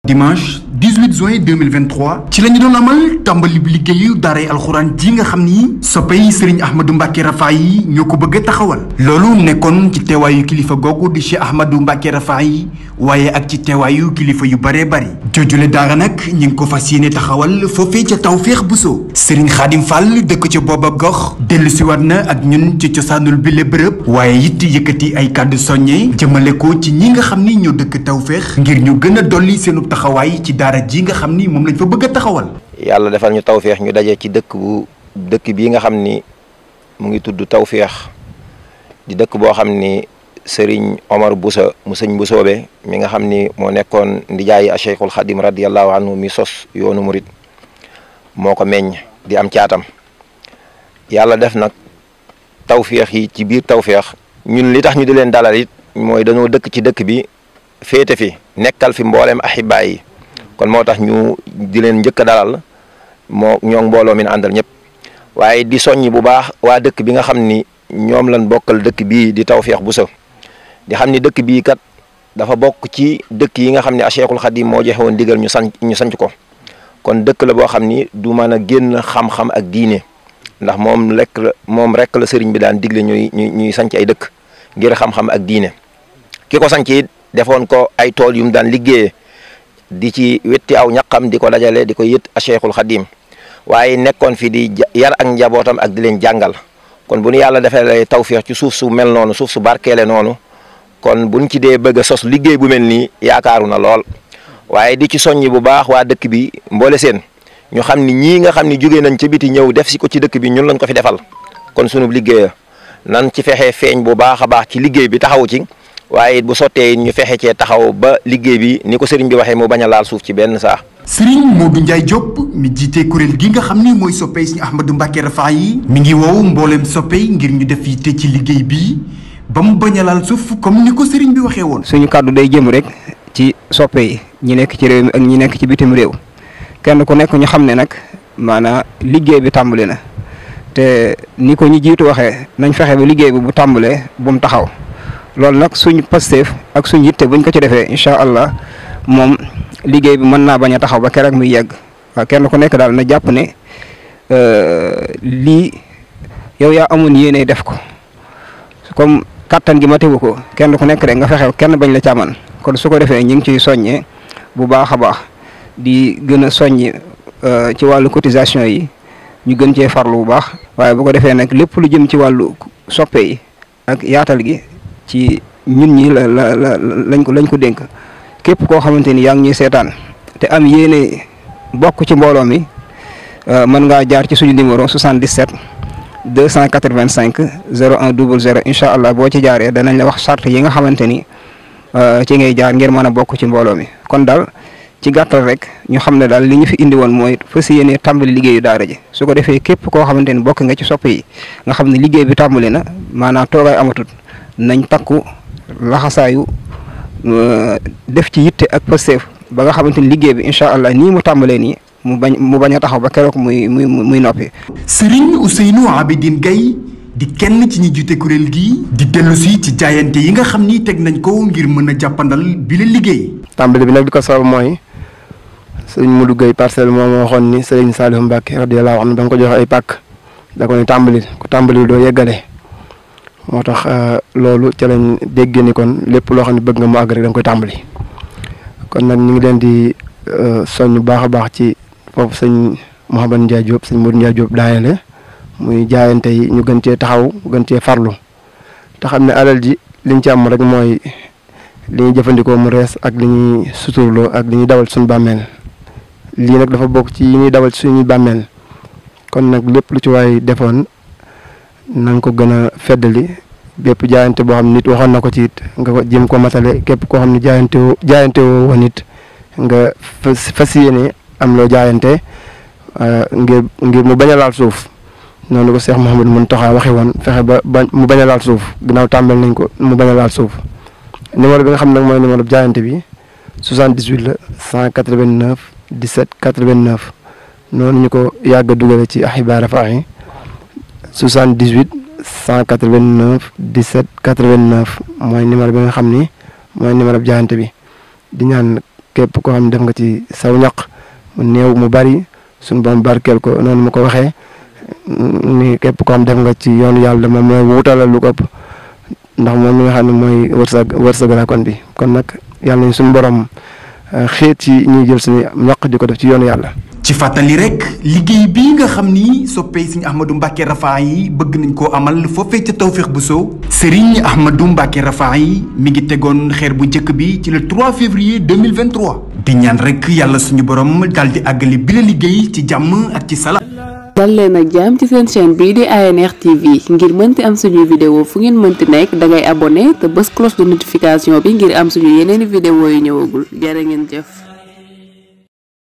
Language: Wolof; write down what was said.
dimanche 18 juin 2023 ci la ñu doon amal tàmbali bi liggéeyu daaray alxuraan ji nga xam ni soppey Serigne Ahmadou Mbacké Rafahi ñoo ko bëgg a taxawal loolu nekkoon ci teewaayu kilifa googu di Cheikh Ahmadou Mbacké Rafahi waaye ak ci teewaayu kilifa yu baree bari joojule daara nag ñi ngi ko fas yéene taxawal foofee ca Tawfekh Bousso Serigne Khadim Fall dëkk ca booba gox dellu siwaat na ak ñun ci cosaanul bi le bërëb waaye it yëkkati ay kàddu soññe jëmale ko ci ñi nga xam ni ñoo dëkk Tawfekh ngir ñu gën a dolli seenu taxawaay ci daara ji nga xam ni moom lañ fa bëgg a taxawal. yàlla defal ñu Tawfekh ñu daje ci dëkk bii nga xam ni mu ngi tudd Tawfekh di dëkk boo xam ni Serigne Omar Bousso mu sëñ Boussoobe mi nga xam ni moo nekkoon ndijaayi a Cheikhul Khadim radiyallahu anhu mi sos yoonu murit moo ko meññ di am caatam yàlla def nag Tawfekh yi ci biir Tawfekh ñun li tax ñu di leen dalal it mooy dañoo dëkk ci dëkk bi féete fi nekkal fi mbooleem axiba yi kon moo tax ñu di leen njëkk a dalal ñoo mbooloo mi àndal ñëpp waaye di soññi bu baax waa dëkk bi nga xam ni ñoom lañ bokkal dëkk bii di Tawfekh Bousso di xam ni dëkk bii kat dafa bokk ci dëkk yi nga xam ne a Cheikhul Khadim moo joxe woon digal ñu sanc ko kon dëkk la boo xam ni du mën a génn xam-xam ak diine ndax moom rek la sëriñ bi daan digle ñuy sanc ay dëkk ngir xam-xam ak diine ki ko sanc it defoon ko ay tool yu mu daan liggéeyee di ci wetti aw ñaqam di ko dajale di ko yët a Cheikhul Khadim waaye nekkoon fi di yar ak njabootam ak di leen jàngal kon bu ñu yàlla defee lay Tawfekh ci suuf su mel noonu suuf su barkeele noonu kon buñ ci dee bëgg a sos liggéey bu mel nii yaakaaru na lool waaye di ci soññi bu baax waa dëkk bi mboole seen ñu xam ni ñii nga xam ni jóge nañ ca biti ñëw def si ko ci dëkk bi ñun lañ ko fi defal kon sunu liggéeya nan ci fexe feeñ bu baax a baax ci liggéey bi taxawu ci waaye bu sottee ñu fexe cee taxaw ba liggéey bi ni ko sëriñ bi waxee mu bañ a laal suuf ci benn saa. Serigne Modou Ndiaye Diop mi jiite kuréel gi nga xam ni mooy soppey Serigne Ahmadou Mbacké Rafahi mi ngi wow mbooleem soppey ngir ñu def yitte ci liggéey bi ba mu bañ a laal suuf comme ni ko sëriñ bi waxee woon. suñu kàddu day jëm rek ci soppe yi ñi nekk ci réew mi ak ñi nekk ci bitim réew kenn ku nekk ñu xam ne nag maanaam liggéey bi tàmbali na te ni ko ñi jiitu waxee nañ fexe ba liggéey bi bu tàmbalee bu mu taxaw. loolu nag suñ pasteef ak suñ yitte buñ ko ci defee incha allah moom liggéey bi mën naa bañ a taxaw ba keroog muy yegg waaw kenn ku nekk daal na jàpp ne lii yow yaa amoon yéene def ko comme kattan gi ma teewu ko kenn ku nekk rek nga fexe kenn bañ la caaman kon su ko defee ñu ngi ciy soññee bu baax a baax di gën a soññi ci wàllu cotisation yi ñu gën cee farlu bu baax waaye bu ko defee nag lépp lu jëm ci wàllu soppe yi ak yaatal gi. ci ñun ñi lañ ko dénk képp koo xamante ni yaa ngi ñuy seetaan te am yéene bokk ci mbooloo mi mën ngaa jaar ci suñu numéro 77 285 01 00 incha allah boo ci jaaree danañ la wax charte yi nga xamante ni ci ngay jaar ngir mën a bokk ci mbooloo mi kon daal ci gàttal rek ñu xam ne daal li ñu fi indi woon mooy fas yéene tàmbali liggéeyu daara ji su ko defee képp koo xamante ni bokk nga ci soppe yi nga xam ne liggéey bi tàmbali na maanaam toogaay amatut. nañ takku laxasaayu def ci yitte ak pasteef ba nga xamante ni liggéey bi incha allah nii mu tàmbalee nii mu bañ a taxaw ba keroog muy noppi. Serigne Ousseynou Abidine Gaye di kenn ci ñi jiite kuréel gi di dellu si ci jaayante yi nga xam ni teg nañ ko ngir mën a jàppandal bi la liggéey. tàmbali bi nag di ko sabab mooy Serigne Modou Gueye parcelle moom waxoon ni Serigne Saliou Mbacké radiyallahu anhu da nga ko joxe ay pàkk da ko ni tàmbali doo yeggale. moo tax loolu ca lañ dégg ni kon lépp loo xam ne bëgg nga mu àgg rek da nga koy tàmbali kon nag ñu ngi leen di soññ baax a baax ci foofu sëñ Mouhamadou Ndiaye Diop sëñ Modou Ndiaye Diop daayale muy jaayante yi ñu gën cee taxaw gën cee farlu te xam ne alal ji liñ ci am rek mooy li ñuy jëfandikoo mu rees ak li ñuy suturloo ak li ñuy dawal suñu bàmmeel lii nag dafa bokk ci yi ñuy dawal suñu bàmmeel kon nag lépp lu ci waay defoon. na nga ko gën a feddali bépp jaayante boo xam ne nit waxoon na ko ci it nga ko jéem ko matale képp koo xam ne jaayante woo woon it nga fas yéene am loo jaayante ngir mu bañ a laal suuf noonu ko Cheikh Mouhamadou Mountakha waxe woon fexe ba mu bañ a laal suuf ginnaaw tàmbal nañ ko mu bañ a laal suuf numéro bi nga xam nag mooy numéro jaayante bi 78 la 189 17 89 noonu ñu ko yàgg a dugale ci Ahiba Rafahi 78 189 17 89 mooy numéro bi nga xam ni mooy numéro jaayante bi di ñaan képp koo xam ne def nga ci saw ñaq mu néew mu bari suñu borom barkeel ko noonu mu ko waxee ni képp koo xam def nga ci yoonu yàlla moom mooy wutalal lu ko ëpp ndax moom mi nga xam ne mooy wërsëg kon bi kon nag yàlla nañ suñu borom xeet ci ñuy jël suñu ñaq di ko def ci yoonu yàlla. ci fàttali rek liggéey bii nga xam ni soppey Serigne Ahmadou Mbacké Rafahi bëgg nañ koo amal foofee ca Tawfekh Bousso Serigne Ahmadou Mbacké Rafahi mi ngi tegoon xeer bu njëkk bi ci le 3 février 2023 di ñaan rek yàlla suñu borom daal di àggali bi la liggéey ci jàmm ak ci salaam. dal leen ak jàmm ci seen chaîne bii di ANR TV ngir mënti am suñuy vidéo fu ngeen mënti nekk da ngay abonné te bës cloche de notification bi ngir am suñu yeneeni vidéo yu ñëwagul jërë ngeen jëf.